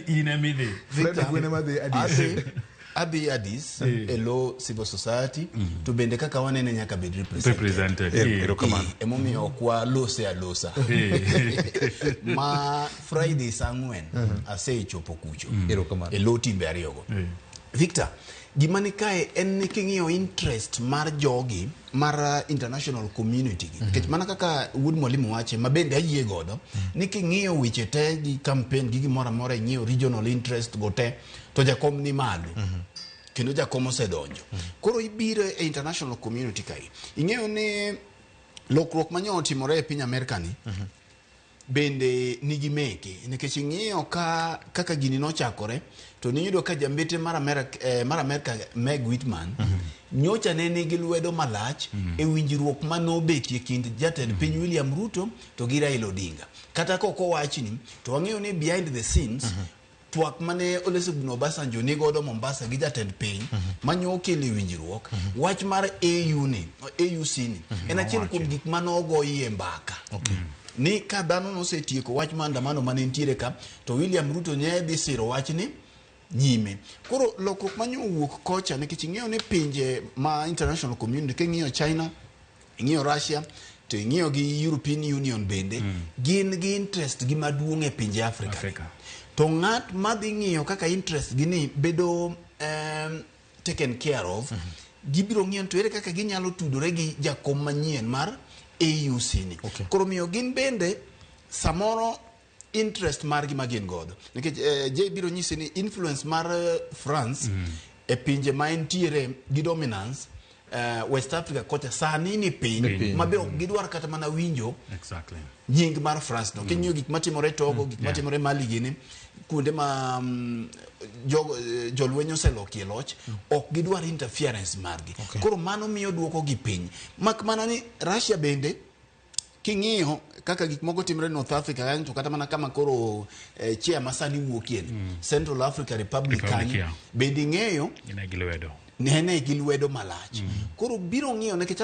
In emidhi. Fred Gwene madhi Addis. Adhi Addis e lo civil society, to bende kaka wanene nyaka bed represented. Represented. Erokamano. Emomiyo ok walose alosa. Ma Friday saa 4 asechopo kucho. Erokamano. E lo timbe ariyogo. Victor, gima ni kae en ni king'iyo interest mar jogi mar international community gi, nikech mana kaka wuod mwalimu wache, ma bende ayie godo, ni king'iyo weche te gi campaign gi gimoro amora, ing'iyo regional interest go te, to jakom ni malo kendo jakom osedonjo. Koro ibiro e international community kae, ing'eyo ni lokruok manyo otimore e piny Amerka ni bende nigi meke, nikech ing'iyo ka kaka gini nochakore, to niyudo ka jambete mar Amerika, mar Amerika Meg Whitman nyocha ne nigi lwedo malach e winjruok manobetie kind jatend piny William Ruto to gi Raila Odinga. Kata kok owachni, to wang'eyo ni behind the scenes twak mane Olusegun Obasanjo ni godo Mombasa gi jatend piny manyo okelo e winjruok wach mar AU ni AUC ni en achiel kuom gik manogoyie mbaka ni ka dhano nosetieko wach maandamano mane nitiere ka, to William Ruto ne dhi siro wachni nyime. Koro lokruok manyo owuok kocha, nikech ing'eyo ni pinje ma international community, king'iyo China, ing'iyo Russia, to ing'iyo gi European Union bende, gin gi interest gi maduong' e pinje Afrika. Afrika. To ng'at madhi ng'iyo kaka interest gi ni bedo taken care of, gibiro ng'iyo ni to ere kaka ginyalo tudore gi jakom manyien mar AUC ni. Koro miyo gin bende samoro interest margi ma gin godo, nikech J biro nyisi ni influence mar France e pinje ma entiere gi dominance West Africa kocha sani ni piny, Piny. ma be ok gidwar kata mana winjo nying mar France no. King'iyo gik matimore Togo, gik matimore Mali gini, kuonde ma jogo, jolweny oselokie loch, ok gidwar interference margi. Koro mano miyo duoko gi piny. Mak mana ni Russia bende, king'iyo kaka gik moko timore North Africa kanyo, to kata mana kama koro chair ma sani wuokie ni, Central Africa Republic Republic, kanyo, bende ing'eyo Gine gi lwedo. nene gi lwedo malach. Koro biro ng'iyo nikech